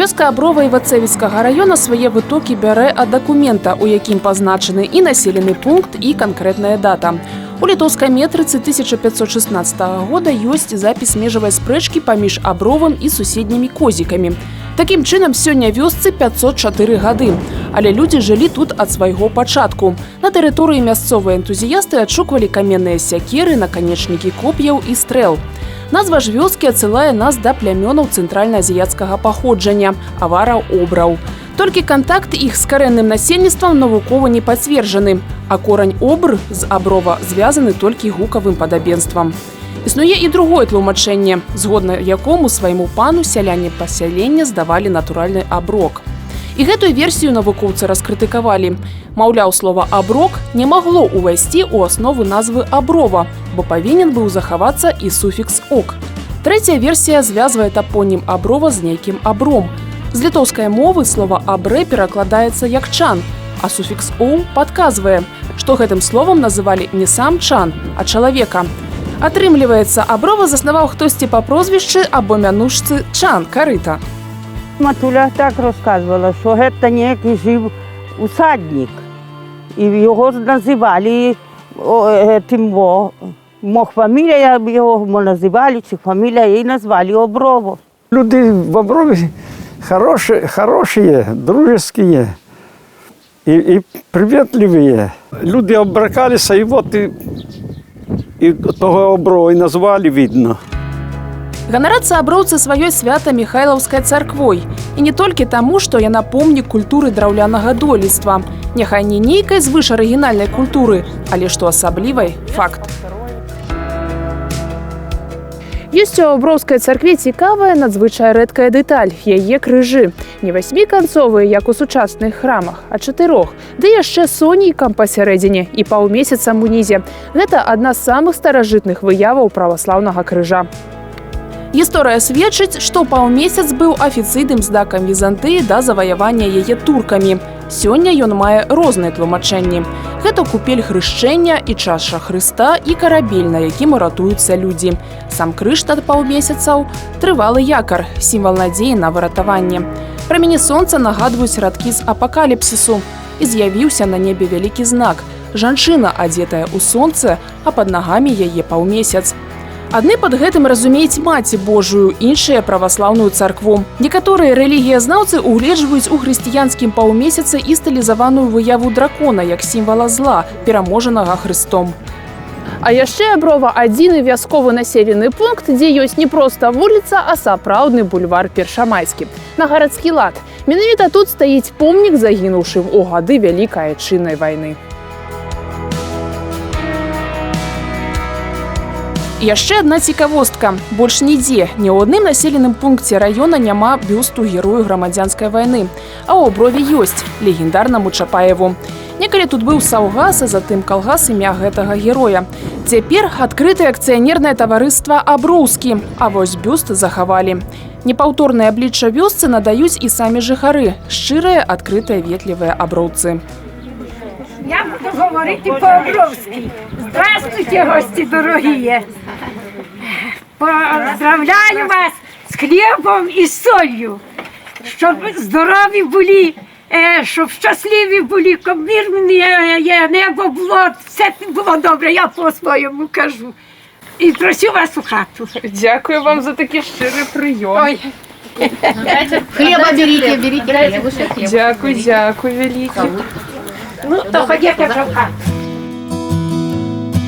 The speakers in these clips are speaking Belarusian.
Вёска Аброва Івацэвіцкага раёна свае вытокі бярэ ад дакумента, у якім пазначаны і населены пункт, і канкрэтная дата. У літоўскай метрыцы 1516 года ёсць запіс межавай спрэчкі паміж Абровым і суседнімі Козікамі. Такім чынам, сёння вёсцы 504 гады. Але людзі жылі тут ад свайго пачатку. На тэрыторыі мясцовыя энтузіясты адшуквалі каменныя сякеры, наканечнікі коп'яў і стрэл. Назва ж вёскі адсылае нас да плямёнаў цэнтральна-азіяцкага паходжання, авараў-обраў. Толькі кантакт іх з карэнным насельніцтвам навукова не пацверджаны, а корань обр з Аброва звязаны толькі гукавым падабенствам. Існуе і другое тлумачэнне, згодна якому свайму пану сяляне пасялення здавалі натуральны аброк. І гэтую версію навукоўцы раскрытыкавалі. Маўляў, слова аброк не магло ўвайсці ў аснову назвы Аброва, бо павінен быў захавацца і суфікс ок. Трэцяя версія звязвае тапонім Аброва з нейкім абром. З літоўскай мовы слова абрэ перакладаецца як чан, а суфікс оў падказвае, што гэтым словам называлі не сам чан, а чалавека. Атрымліваецца, Аброва заснаваў хтосьці па прозвішчы або мянушцы Чан, карыта. Матуля так розказувала, що це некий жив усадник. І його ж називали тим, во, мог фамілія його називали, чи фамілія її назвали Оброво. Люди в Оброве хорошие, хорошие, дружеские и приветливые. Люди обракались, и вот и того Оброва и назвали, видно. Ганарацца аброўцы сваёй Свята-Міхайлаўскай царквой. І не толькі таму, што яна помнік культуры драўлянага дойлідства. Няхай не нейкай звыш арыгінальнай культуры, але што асаблівай — факт. Ёсць у Аброўскай царкве цікавая, надзвычай рэдкая дэталь — яе крыжы. Не васьміканцовыя, як у сучасных храмах, а чатырох. Ды яшчэ сонейкам пасярэдзіне і паўмесяцам унізе. Гэта адна з самых старажытных выяваў праваслаўнага крыжа. Гісторыя сведчыць, што паўмесяц быў афіцыйным знакам Візантыі да заваявання яе туркамі. Сёння ён мае розныя тлумачэнні. Гэта купель хрышчэння і чаша Хрыста, і карабель, на якім ратуюцца людзі. Сам крыж над паўмесяцаў — трывалы якар, сімвал надзеі на выратаванне. Прамені сонца нагадваюць радкі з Апакаліпсісу. І з'явіўся на небе вялікі знак. Жанчына, адзетая ў сонца, а пад нагамі яе паўмесяц. Адны пад гэтым разумеюць Маці Божую, іншыя — праваслаўную царкву. Некаторыя рэлігіязнаўцы угледжваюць у хрысціянскім паўмесяцы і стылізаваную выяву дракона як сімвала зла, пераможанага Хрыстом. А яшчэ Аброва — адзіны вясковы населены пункт, дзе ёсць не проста вуліца, а сапраўдны бульвар Першамайскі. На гарадскі лад. Менавіта тут стаіць помнік загінуўшым у гады Вялікай Айчыннай вайны. І яшчэ адна цікавостка. Больш нідзе, ні ў адным населеным пункце раёна няма бюсту герою грамадзянскай вайны. А ў Аброве ёсць — легендарнаму Чапаеву. Некалі тут быў саўгас, а затым калгас імя гэтага героя. Цяпер адкрытае акцыянернае таварыства «Аброўскі», а вось бюст захавалі. Непаўторнае аблічча вёсцы надаюць і самі жыхары, шчырыя, адкрытыя, ветлівыя аброўцы. Я буду говорити по-обровски. Здравствуйте, гости дорогие. Поздравляю вас з хлібом і солью. Щоб здорові були, щоб щасливі були, щоб мирне небо було, все було добре, я по-своєму кажу. І прошу вас у хату. Дякую вам за такі шчыры прыём. Ой. Хлеба берите, берите хлебушек. Дякую, дякую вялікі. Ну, то ходіть вже в хату.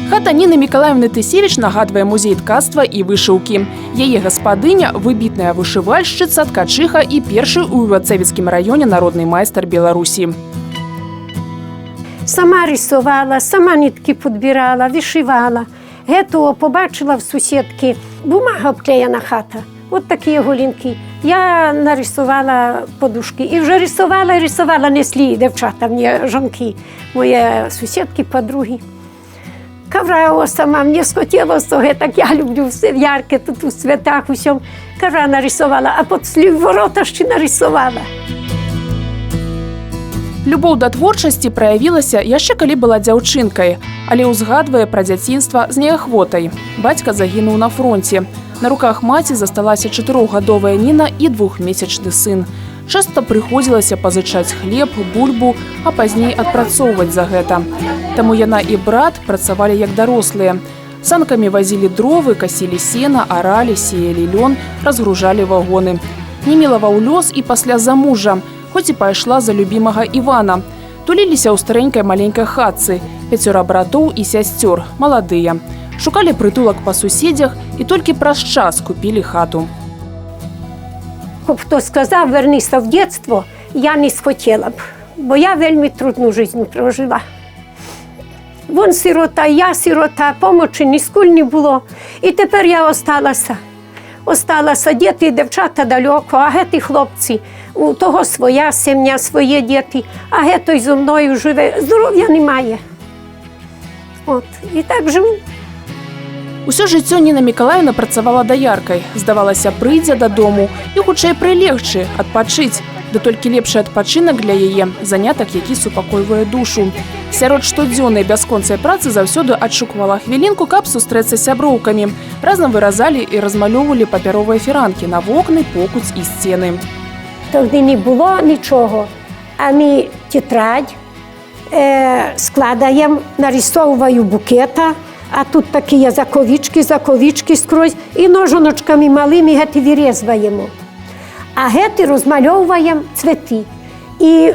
Хата Ніны Мікалаевны Тысевіч нагадвае музей ткацтва і вышыўкі. Яе гаспадыня — выбітная вышывальшчыца, ткачыха і першы ў Івацэвіцкім раёне народны майстар Беларусі. Сама рисувала, сама нитки підбирала, вишивала. Гету побачила в сусідки, бумага обклеєна хата. От такі голінки. Я нарисувала подушки. І вже рисувала, рисувала, несли дівчата мені, жонки, мої сусідки, подруги. Ковра о, сама мені схотілося, того, так я люблю все ярке тут у цвітах, усьому. Ковра нарисувала, а під ворота ще нарисувала. Любоў да творчасці праявілася яшчэ калі была дзяўчынкай, але ўзгадвае пра дзяцінства з неахвотай. Бацька загінуў на фронце. На руках маці засталася чатырохгадовая Ніна і двухмесячны сын. Часта прыходзілася пазычаць хлеб, бульбу, а пазней адпрацоўваць за гэта. Таму яна і брат працавалі як дарослыя. Санкамі вазілі дровы, касілі сена, аралі, сеялі лён, разгружалі вагоны. Не мілаваў лёс і пасля замужжа, хоць і пайшла за любімага Івана. Туліліся ў старэнькай маленькай хатцы, пяцёра братоў і сясцёр, маладыя. Шукалі прытулак па суседзях і толькі праз час купілі хату. Каб хто сказав, вернися в дитинство, я не схотіла б, бо я вельми трудну життя прожила. Вон сирота, я сирота, помочі ніскуль не було. І тепер я осталася. Осталася, діти і дівчата далеко, а гети хлопці, у того своя сім'я, свої діти, а гето й зо мною живе, здоров'я немає. От, і так живу. Усё жыццё Ніна Мікалаеўна працавала даяркай. Здавалася, прыйдзе дадому і хутчэй прылегчы, адпачыць. Да толькі лепшы адпачынак для яе — занятак, які супакойвае душу. Сярод штодзённай бясконцай працы заўсёды адшуквала хвілінку, каб сустрэцца з сяброўкамі. Разам выразалі і размалёўвалі папяровыя фіранкі на вокны, покуць і сцены. Тоді не було нічого. А ми тетрадь складаємо, нарисовую букета, а тут такі є заковички, заковички скрозь, і ножоночками малими гети вирізуємо. А гети розмальовуємо цвети. І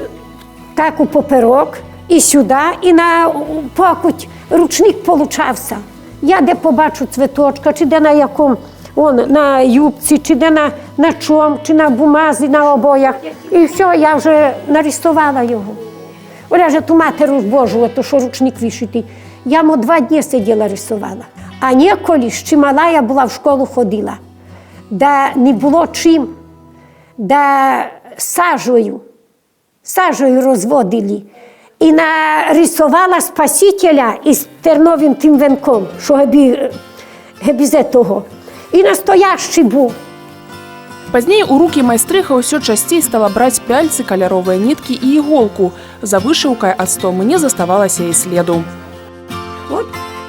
так у поперок, і сюди, і на покуть ручник получався. Я де побачу цветочка, чи де на якому, он, на юбці, чи де на чом, чи на бумазі, на обоях. І все, я вже нарисувала його. Оля же ту матеру Божу, ото що ручник вишитий. Я мо 2 дні сиділа, рисувала. А ніколи, ще мала я була, в школу ходила, да не було чим, да сажею розводили. І нарисувала Спасителя із терновим тим венком, що гебі з того. І настоящий був. Пазней у рукі майстрыха ўсё часцей стала браць пяльцы, каляровыя ніткі і іголку. За вышыўкай ад стомы не заставалася і следу. От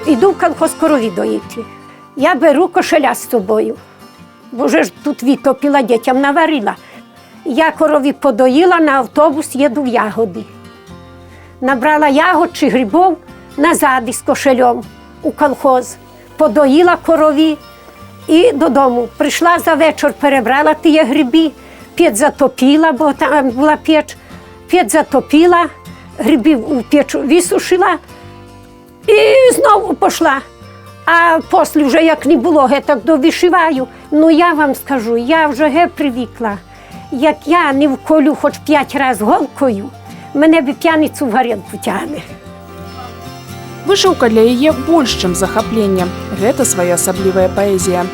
іду в колхоз корові доїти. Я беру кошеля з собою, бо вже ж тут витопила, дітям наварила. Я корові подоїла, на автобус їду в ягоди. Набрала ягод чи грибов, назад із кошельом у колхоз. Подоїла корові і додому. Прийшла за вечір, перебрала ті гриби, печ затопила, бо там була печ, печ затопила, грибів у печ висушила і знову пішла. А після вже як не було, ге так довишиваю. Ну, я вам скажу, я вже ге привикла. Як я не вколю хоч п'ять разів голкою, мене би п'яницю в горілку тягне. Вышыўка для яе больш, чым захапленне. Гэта своеасаблівая паэзія.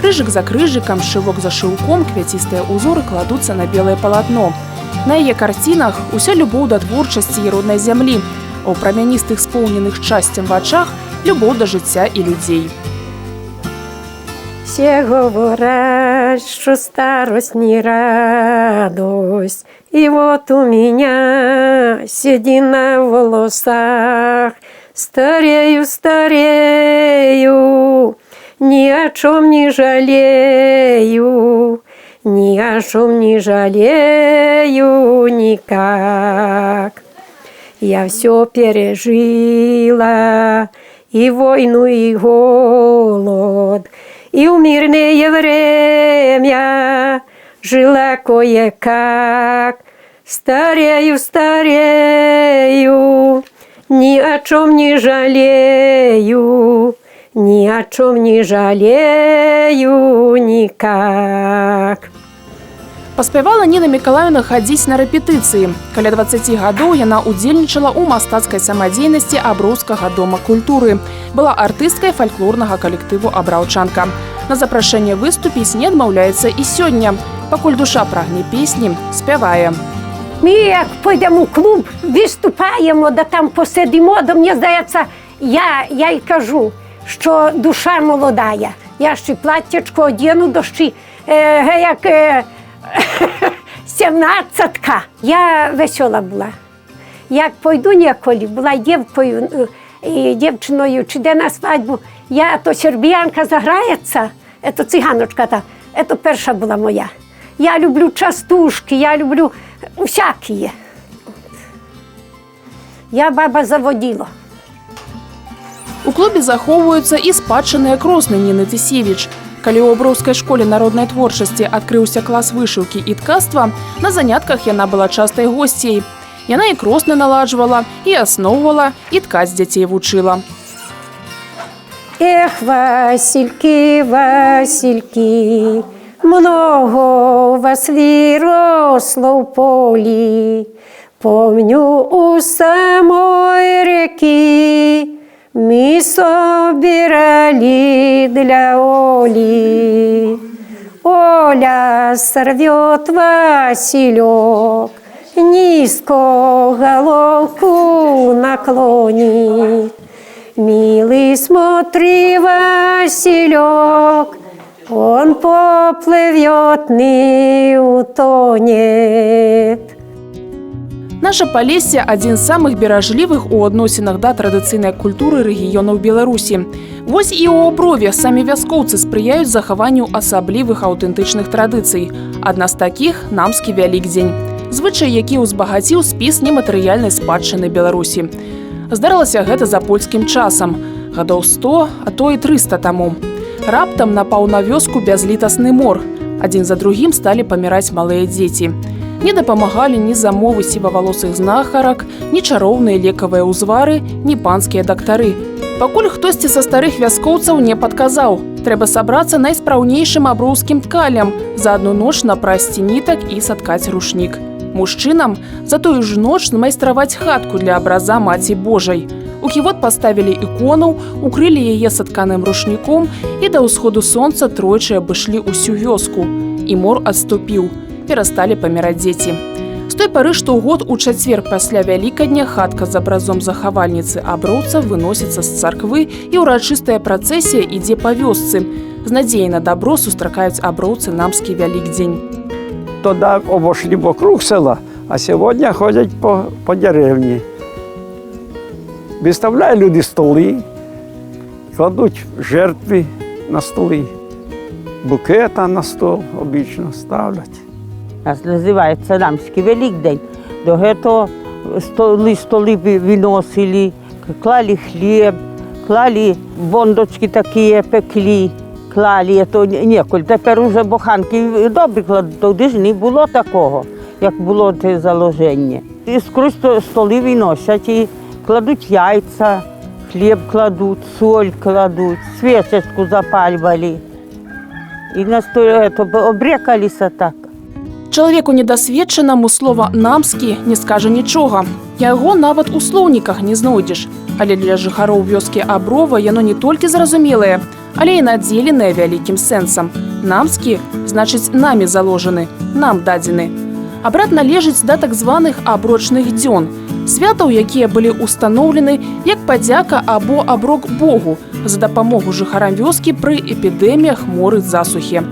Крыжык за крыжыкам, шывок за шыўком квяцістыя ўзоры кладуцца на белае палатно. На яе карцінах уся любоў да творчасці і роднай зямлі, а ў прамяністых, споўненых шчасцем вачах любоў да жыцця і людзей. Все говорят, что старость не радость, и вот у меня седина в волосах. Старею, старею, ни о чем не жалею, ни о чем не жалею никак. Я все пережила, и войну, и голод, и в мирное время жила кое-как. Старею, старею, ни о чем не жалею, ни о чем не жалею никак. Паспявала Ніна Мікалаеўна хадзіць на рэпетыцыі. Каля 20 гадоў яна ўдзельнічала ў мастацкай самадзейнасці Аброўскага дома культуры. Была артысткай фальклорнага калектыву «Абраўчанка». На запрашэнне выступіць не адмаўляецца і сёння. Пакуль душа прагне песні, спявае. Ми як пойдемо у клуб, виступаємо, да там посидимо, да мені здається, я й кажу, що душа молодая. Я ще платтячко одіну, до ще, як сімнадцятка. Я весела була. Як пойду ніколи, була дівкою, і дівчиною, чи де на свадьбу, я то сербіянка заграється, це циганочка та, це перша була моя. Я люблю частушки, я люблю всякі. Я баба заводила. У клубе захоўваюцца і спадчынныя кросны Ніны Тысевіч. Калі ў Аброўскай школе народнай творчасці адкрыўся клас вышыўкі і ткацтва, на занятках яна была частай госцяй. Яна і кросны наладжвала, і асноўвала, і ткаць дзяцей вучыла. Эх, Васильки, Васильки, много вас выросло в поле. Помню, у самой реки мы собирали для Оли. Оля сорвет василек, низко головку наклонит. Милый, смотри, Василек, он поплывет, не утонет. Наша Палессе адзін з самых беражлівых у адносінах да традыцыйнай культуры рэгіёнаў Беларусі. Вось і ў Аброве самі вяскоўцы спрыяюць захаванню асаблівых аўтэнтычных традыцый. Адна з такіх — намскі Вялікдзень. Звычай, які ўзбагаціў спіс нематэрыяльнай спадчыны Беларусі. Здарылася гэта за польскім часам, гадоў 100, а то і 300 таму. Раптам напаў на вёску бязлітасны мор. Адзін за другім сталі паміраць малыя дзеці. Не дапамагалі ні замовы сівавалосых знахарак, ні чароўныя лекавыя ўзвары, ні панскія дактары. Пакуль хтосьці са старых вяскоўцаў не падказаў: трэба сабрацца найспраўнейшым аброўскім ткалям, за адну ноч напрасці нітак і саткаць рушнік. Мужчынам за тую ж ноч змайстраваць хатку для абраза Маці Божай. У ківот паставілі ікону, укрылі яе сатканым рушніком і да ўсходу сонца тройчы абышлі ўсю вёску. І мор адступіў, перасталі паміраць дзеці. З той пары штогод у чацвер пасля Вялікадня хатка з абразом захавальніцы Аброўца выносіцца з царквы, і ўрачыстая працэсія ідзе па вёсцы. З надзеяй на дабро сустракаюць аброўцы намскі Вялікдзень. Тогда обошли вокруг села, а сегодня ходять по деревні. Виставляють люди столи, кладуть жертви на столи, букета на стол обычно ставлять. Нас називається Намський Великдень. До этого столи виносили, клали хліб, клали бондочки такі, пекли, клали, то ніколи. Тепер уже буханки добре кладуть, тоді ж не було такого, як було те заложення. І скрозь столи виносять і кладуть яйця, хліб кладуть, соль кладуть, свічечку запалювали. І на столі обрекалися так. Чалавеку недасведчанаму слова «намскі» не скажа нічога. Яго нават у слоўніках не знойдзеш. Але для жыхароў вёскі Аброва яно не толькі зразумелае, але і надзеленае вялікім сэнсам. Намскі значыць намі заложаны, нам дадзены. Абрад належыць да так званых аброчных дзён, святаў, якія былі устаноўлены як падзяка або аброк Богу за дапамогу жыхарам вёскі пры эпідэміях, моры, засухі.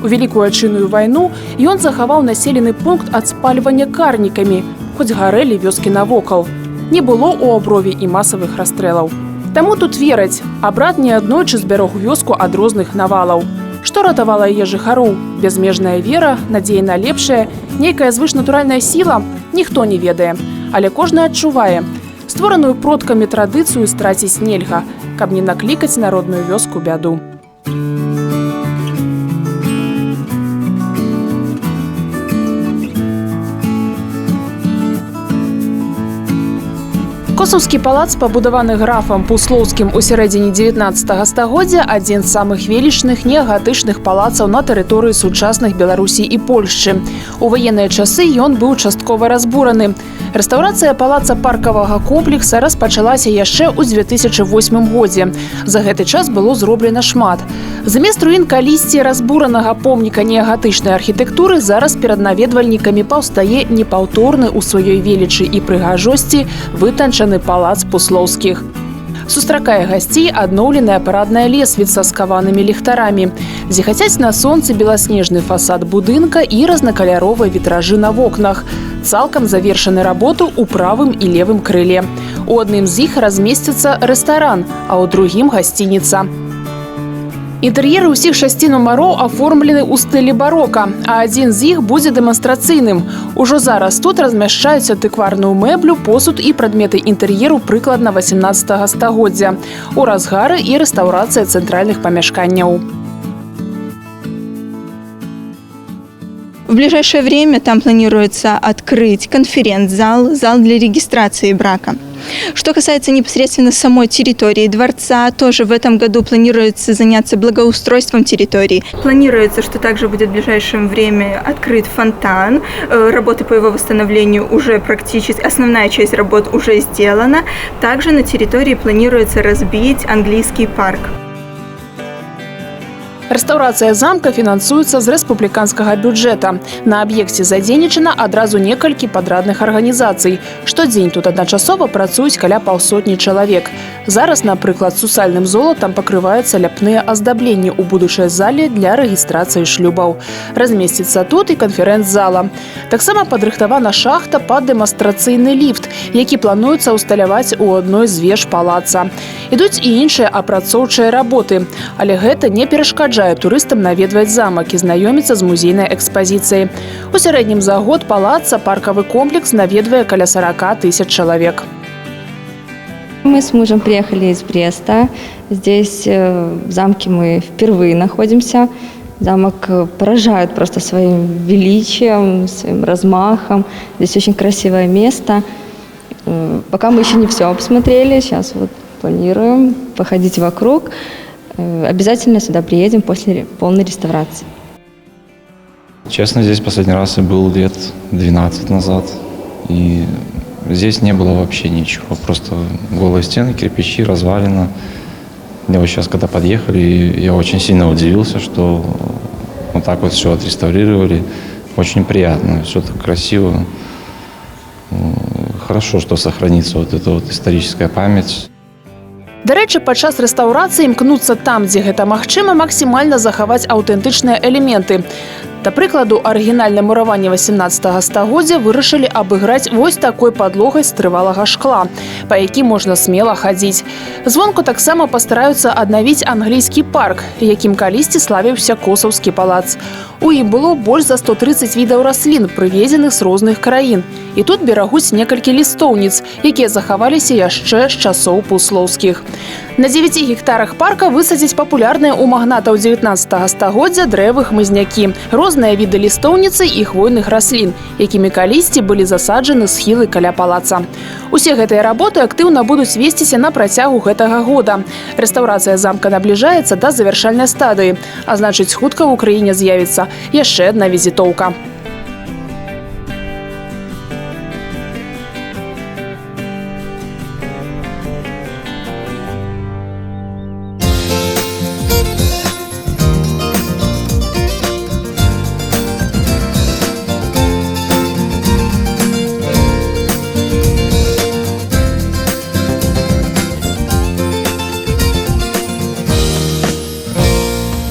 У Вялікую Айчынную вайну ён захаваў населены пункт ад спальвання карнікамі, хоць гарэлі вёскі навокал. Не было ў Аброве і масавых расстрэлаў. Таму тут вераць, абрад неаднойчы збярог вёску ад розных навалаў. Што ратавала яе жыхароў? Бязмежная вера, надзея на лепшае, нейкая звышнатуральная сіла? Ніхто не ведае. Але кожны адчувае: створаную продкамі традыцыю страціць нельга, каб не наклікаць на родную вёску бяду. Косаўскі палац, пабудаваны графам Пуслоўскім у сярэдзіне 19 стагоддзя, адзін з самых велічных неагатычных палацаў на тэрыторыі сучасных Беларусі і Польшчы. У ваенныя часы ён быў часткова разбураны. Рэстаўрацыя палаца паркавага комплекса распачалася яшчэ ў 2008 годзе. За гэты час было зроблена шмат. Замест руін калісьці разбуранага помніка неагатычнай архітэктуры зараз перад наведвальнікамі паўстае непаўторны ў сваёй велічы і прыгажосці вытанчаны палац Пуслоўскіх. Сустракае гасцей адноўленая парадная лесвіца з каванымі ліхтарамі. Зіхацяць на сонцы беласнежны фасад будынка і разнакаляровыя вітражы на вокнах. Цалкам завершаны работу ў правым і левым крыле. У адным з іх размесціцца рэстаран, а ў другім гасцініца. Інтэр'еры ўсіх шасці нумароў аформлены ў стылі барока, а адзін з іх будзе дэманстрацыйным. Ужо зараз тут размяшчаюць антыкварную мэблю, посуд і прадметы інтэр'еру прыкладна 18 стагоддзя. У разгары і рэстаўрацыя цэнтральных памяшканняў. В ближайшее время там планируется открыть конференц-зал, зал для регистрации брака. Что касается непосредственно самой территории дворца, тоже в этом году планируется заняться благоустройством территории. Планируется, что также будет в ближайшем время открыт фонтан. Работы по его восстановлению уже практически, основная часть работ уже сделана. Также на территории планируется разбить английский парк. Рэстаўрацыя замка фінансуецца з рэспубліканскага бюджэта. На аб'екце задзейнічана адразу некалькі падрадных арганізацый. Штодзень тут адначасова працуюць каля паўсотні чалавек. Зараз, напрыклад, сусальным золатам пакрываюцца ляпныя аздабленні ў будучай зале для рэгістрацыі шлюбаў. Размесціцца тут і канферэнц-зала. Таксама падрыхтавана шахта пад дэманстрацыйны ліфт, які плануецца ўсталяваць у адной з веж палаца. Ідуць і іншыя апрацоўчыя работы, але гэта не перашкаджае турыстам наведваць замак і знаёміцца з музейнай экспазіцыяй. У сярэднім за год палаца паркавы комплекс наведвае каля 40 тысяч чалавек. Мы с мужем приехали из Бреста. Здесь в замке мы впервые находимся. Замок поражает просто своим величием, своим размахом. Здесь очень красивое место. Пока мы еще не все обсмотрели, сейчас вот планируем походить вокруг. Обязательно сюда приедем после полной реставрации. Честно, здесь последний раз я был лет 12 назад. И здесь не было вообще ничего. Просто голые стены, кирпичи, развалина. Я вот сейчас, когда подъехали, я очень сильно удивился, что вот так вот все отреставрировали. Очень приятно, все так красиво. Хорошо, что сохранится вот эта вот историческая память. Дарэчы, падчас рэстаўрацыі імкнуцца там, дзе гэта магчыма, максімальна захаваць аўтэнтычныя элементы. Да прыкладу, арыгінальнае мураванне 18 стагоддзя вырашылі абыграць вось такой падлогай з трывалага шкла, па якім можна смела хадзіць. Звонку таксама пастараюцца аднавіць англійскі парк, якім калісьці славіўся Косаўскі палац. У ім было больш за 130 відаў раслін, прывезеных з розных краін. І тут берагуць некалькі лістоўніц, якія захаваліся яшчэ з часоў Пуслоўскіх. На 9 гектарах парка высадзіць папулярныя ў магнатаў 19 стагоддзя дрэвы хмызнякі, розныя віды лістоўніцы і хвойных раслін, якімі калісьці былі засаджаны схілы каля палаца. Усе гэтыя работы актыўна будуць весціся на працягу гэтага года. Рэстаўрацыя замка набліжаецца да завяршальнай стадыі, а значыць, хутка ў краіне з'явіцца яшчэ адна візітоўка.